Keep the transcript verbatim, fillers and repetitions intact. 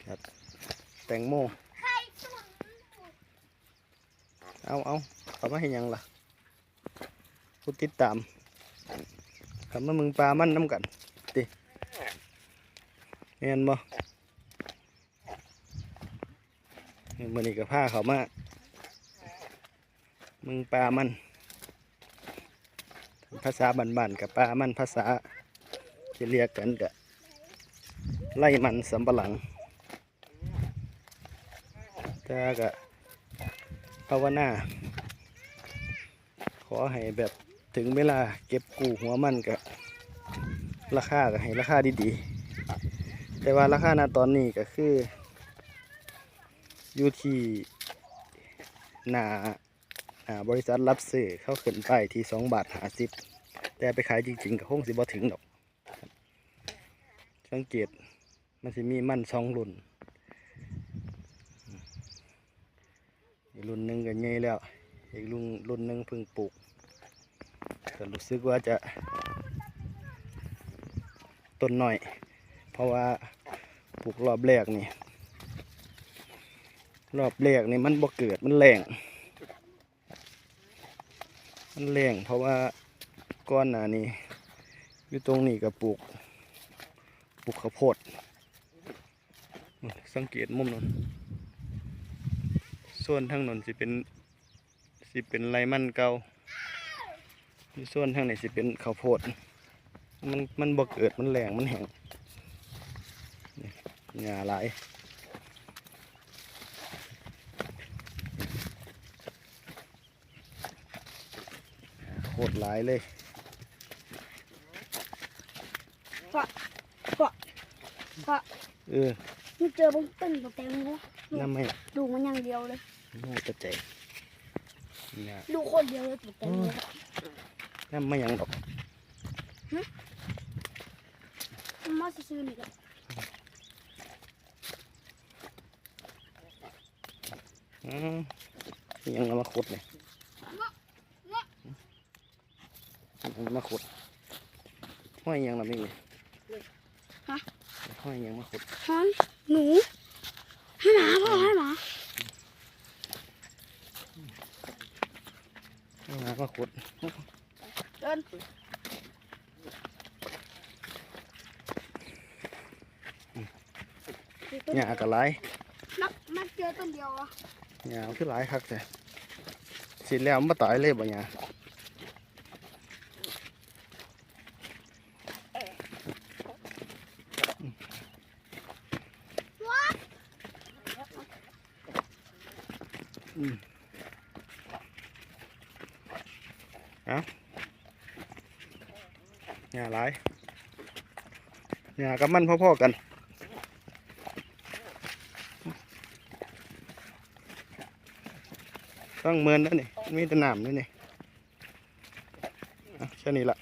ครับ แตงโม เอาเอาเขามาให้หยังล่ะ ผู้ติดตาม เขามาเมืองปลามันน้ำกัน ติ แม่นบ่ มื้อนี้ก็พาเขามาเมืองปลามัน ภาษาบ้านๆกับปลามัน ภาษาที่เรียกกันก็ไร่มันสำปะหลัง แต่ก็ภาวนา ขอให้แบบถึงเวลาเก็บกู้หัวมันก็ ราคาก็ให้ราคาดีๆ แต่ว่าราคาณตอนนี้ก็คือ อยู่ที่หน้า อ่า บริษัทรับซื้อเขาขึ้นป้ายที่สองบาทห้าสิบ แต่ไปขายจริงๆก็คงสิบ่ถึงดอก สังเกตมันสิมีมันสองรุ่น อีกรุ่นหนึ่งก็ใหญ่แล้ว อีกรุ่น รุ่นหนึ่งเพิ่งปลูก ก็รู้สึกว่าจะ ต้นน้อย เพราะว่าปลูกรอบแรกนี่ รอบแรกนี่มันบ่เกิด มันแล้ง มันแล้ง เพราะว่าก่อนหน้านี้ อยู่ตรงนี้ก็ปลูก ปลูกข้าวโพด สังเกตมุมนั้น โซนทางนั้นสิเป็น สิเป็นไร่มันเก่า อยู่โซนทางนี้สิเป็นข้าวโพด มัน มันบ่เกิด มันแล้ง มันแห้ง นี่ หญ้าหลาย โคตรหลายเลย พ่อ พ่อ พ่อ เออ มันเจอบักต้นบักแตงโม นำให้ ดูมันอย่างเดียวเลย โอ้ ตะใจ เนี่ย ดูโคตรเดียวเลยบักแตงโม นำมาหยังดอก หึ มันมาซื่อๆนี่แหละ อืม อิหยังเอามาขุดเนี่ย อิหยังเอามาขุด ห้อยอิหยังล่ะแม่นี่ ฮะ ห้อยอิหยังมาขุด ฮะ หนู ให้หมา พ่อให้หมา ห้อยหมามาขุด เดิน หญ้าก็หลาย นัก นักเจอต้นเดียวอะ หญ้ามันคือหลายคักแท้ สิแล้วมันบ่ตายเลยบ่หญ้า อืม เอา หญ้าหลาย หญ้ากับมันพอๆกัน ต้องเมินแล้วนี่ มีแต่น้ำนี่นี่ อ่ะ แค่นี้ละ